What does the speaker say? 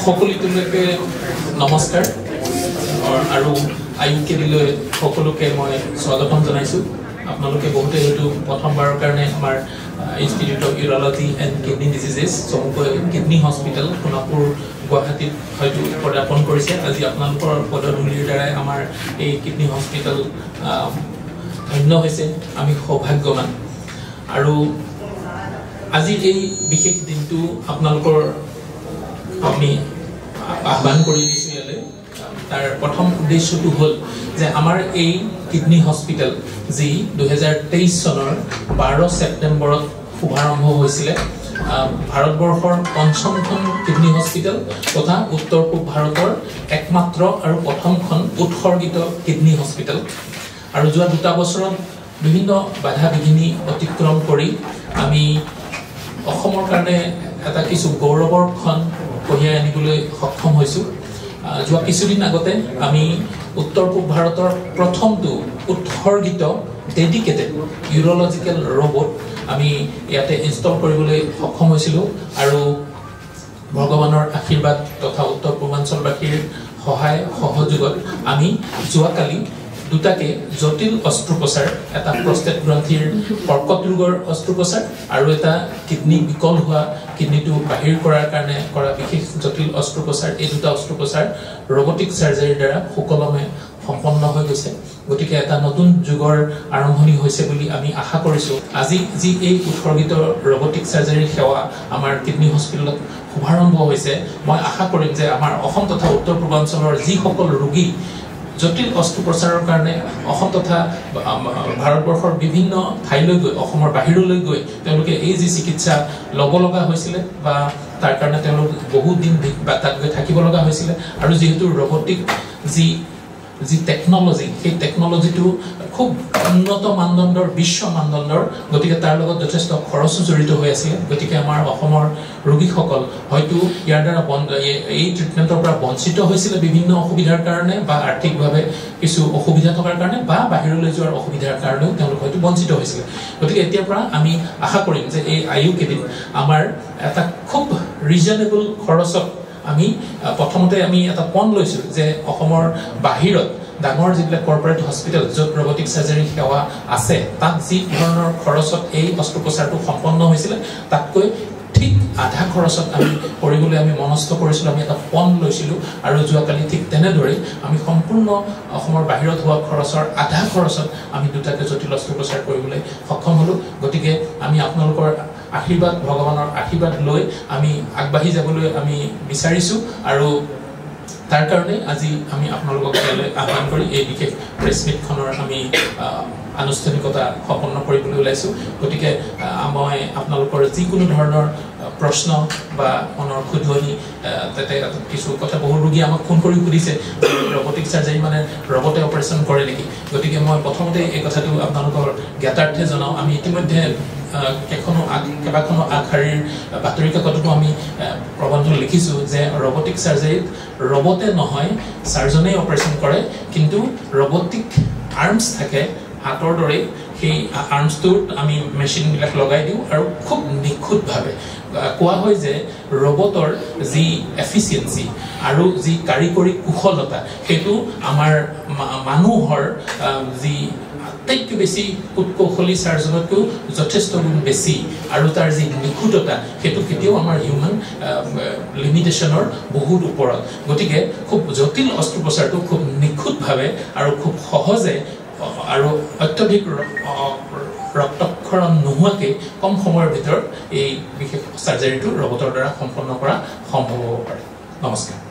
সকলোলৈকে নমস্কাৰ আৰু আইইউকেডিলৈ সকলোকে মই স্বাগতম জনাইছোঁ। আপোনালোকে বহুতে হয়তো প্ৰথমবাৰৰ কাৰণে আমাৰ Institute of Urology and Kidney Diseases চমুকৈ কিডনী হস্পিটেল সোণাপুৰ গুৱাহাটীত হয়তো পদাৰ্পণ কৰিছে। আজি আপোনালোকৰ পদধূলিৰ দ্বাৰাই আমাৰ এই কিডনী হস্পিটেল ধন্য হৈছে, আমি সৌভাগ্যৱান। আৰু আজিৰ এই বিশেষ দিনটো আপোনালোকৰ আমি আহ্বান কৰি দিছোঁ ইয়ালৈ। তাৰ প্ৰথম উদ্দেশ্যটো হ'ল যে আমাৰ এই কিডনী হস্পিটেল যি 2023 চনৰ 12 ছেপ্টেম্বৰত শুভাৰম্ভ হৈছিলে, ভাৰতবৰ্ষৰ পঞ্চমখন কিডনী হস্পিটেল তথা উত্তৰ পূব ভাৰতৰ একমাত্ৰ আৰু প্ৰথমখন উৎসৰ্গিত কিডনী হস্পিটেল। আৰু যোৱা 2 বছৰত বিভিন্ন বাধা বিঘিনি অতিক্ৰম কৰি আমি অসমৰ কাৰণে এটা কিছু গৌৰৱৰ ক্ষণ কঢ়িয়াই আনিবলৈ সক্ষম হৈছোঁ। যোৱা কিছুদিন আগতে আমি উত্তৰ পূব ভাৰতৰ প্ৰথমটো উৎসৰ্গিত ডেডিকেটেড ইউৰলজিকেল ৰবট আমি ইয়াতে ইনষ্টল কৰিবলৈ সক্ষম হৈছিলোঁ। আৰু ভগৱানৰ আশীৰ্বাদ তথা উত্তৰ পূৰ্বাঞ্চলবাসীৰ সহায় সহযোগত আমি যোৱাকালি দুটাকে জটিল অস্ত্ৰোপচাৰ, এটা প্ৰষ্টেট গ্ৰন্থিৰ কৰ্কট ৰোগৰ অস্ত্ৰোপচাৰ আৰু এটা কিডনী বিকল হোৱা কিডনীটো বাহিৰ কৰাৰ কাৰণে কৰা বিশেষ জটিল অস্ত্ৰোপচাৰ, এই দুটা অস্ত্ৰোপচাৰ ৰবটিক চাৰ্জাৰীৰ দ্বাৰা সুকলমে সম্পন্ন হৈ গৈছে। গতিকে এটা নতুন যুগৰ আৰম্ভণি হৈছে বুলি আমি আশা কৰিছোঁ। আজি যি এই উৎসৰ্গিত ৰবটিক চাৰ্জাৰীৰ সেৱা আমাৰ কিডনী হস্পিটেলত শুভাৰম্ভ হৈছে, মই আশা কৰিম যে আমাৰ অসম তথা উত্তৰ পূৰ্বাঞ্চলৰ যিসকল ৰোগী জটিল অস্ত্ৰোপচাৰৰ কাৰণে অসম তথা ভাৰতবৰ্ষৰ বিভিন্ন ঠাইলৈ গৈ, অসমৰ বাহিৰলৈ গৈ তেওঁলোকে এই যি চিকিৎসা ল'ব লগা হৈছিলে বা তাৰ কাৰণে তেওঁলোক বহুত দিন বা তাত গৈ থাকিব লগা হৈছিলে, আৰু যিহেতু ৰবটিক যি টেকন'লজি, সেই টেকন'লজিটো খুব উন্নত মানদণ্ডৰ, বিশ্ব মানদণ্ডৰ, গতিকে তাৰ লগত যথেষ্ট খৰচো জড়িত হৈ আছিলে। গতিকে আমাৰ অসমৰ ৰোগীসকল হয়তো ইয়াৰ দ্বাৰা এই ট্ৰিটমেণ্টৰ পৰা বঞ্চিত হৈছিলে বিভিন্ন অসুবিধাৰ কাৰণে বা আৰ্থিকভাৱে কিছু অসুবিধা থকাৰ কাৰণে বা বাহিৰলৈ যোৱাৰ অসুবিধাৰ কাৰণেও তেওঁলোক হয়তো বঞ্চিত হৈছিলে। গতিকে এতিয়াৰ পৰা আমি আশা কৰিম যে এই আইইউকেডিত আমাৰ এটা খুব ৰিজনেবল খৰচত আমি প্ৰথমতে আমি এটা পণ লৈছোঁ যে অসমৰ বাহিৰত ডাঙৰ যিবিলাক কৰ্পৰেট হস্পিটেল য'ত ৰবটিক চাৰ্জাৰী সেৱা আছে, তাত যি ধৰণৰ খৰচত এই অস্ত্ৰোপচাৰটো সম্পন্ন হৈছিলে তাতকৈ ঠিক আধা খৰচত আমি কৰিবলৈ আমি মনস্থ কৰিছিলোঁ, আমি এটা পণ লৈছিলোঁ। আৰু যোৱাকালি ঠিক তেনেদৰেই আমি সম্পূৰ্ণ অসমৰ বাহিৰত হোৱা খৰচৰ আধা খৰচত আমি দুটাকে জটিল অস্ত্ৰোপচাৰ কৰিবলৈ সক্ষম হ'লোঁ। গতিকে আমি আপোনালোকৰ আশীৰ্বাদ, ভগৱানৰ আশীৰ্বাদ লৈ আমি আগবাঢ়ি যাবলৈ আমি বিচাৰিছোঁ। আৰু তাৰ কাৰণে আজি আমি আপোনালোকক ইয়ালৈ আহ্বান কৰি এই বিশেষ প্ৰেছ মিটখনৰ আমি আনুষ্ঠানিকতা সম্পন্ন কৰিবলৈ ওলাইছোঁ। গতিকে মই আপোনালোকৰ যিকোনো ধৰণৰ প্ৰশ্ন বা মনৰ শুধৰণি, তাতে কিছু কথা বহু ৰোগীয়ে আমাক ফোন কৰি সুধিছে ৰবটিক চাৰ্জাৰী মানে ৰবটে অপাৰেশ্যন কৰে নেকি। গতিকে মই প্ৰথমতে এই কথাটো আপোনালোকৰ জ্ঞাতাৰ্থে জনাওঁ। আমি ইতিমধ্যে কেইবাখনো আগশাৰীৰ বাতৰি কাকততো আমি প্ৰবন্ধ লিখিছোঁ যে ৰবটিক চাৰ্জাৰীত ৰবটে নহয় চাৰ্জনেই অপাৰেশ্যন কৰে, কিন্তু ৰবটিক আৰ্মছ থাকে হাতৰ দৰেই, সেই আৰ্মছটোত আমি মেচিনবিলাক লগাই দিওঁ আৰু খুব নিখুঁতভাৱে কোৱা হয় যে ৰবটৰ যি এফিচিয়েঞ্চি আৰু যি কাৰিকৰী কুশলতা, সেইটো আমাৰ মানুহৰ যি আটাইতকৈ বেছি কুটকৌশলী চাৰ্জনতকৈও যথেষ্ট গুণ বেছি, আৰু তাৰ যি নিখুঁততা সেইটো কেতিয়াও আমাৰ হিউমেন লিমিটেশ্যনৰ বহুত ওপৰত। গতিকে খুব জটিল অস্ত্ৰোপচাৰটো খুব নিখুঁতভাৱে আৰু খুব সহজে আৰু অত্যধিক ৰক্তক্ষৰণ নোহোৱাকৈ কম সময়ৰ ভিতৰত এই বিশেষ চাৰ্জাৰীটো ৰবটৰ দ্বাৰা সম্পন্ন কৰা সম্ভৱ হ'ব পাৰে। নমস্কাৰ।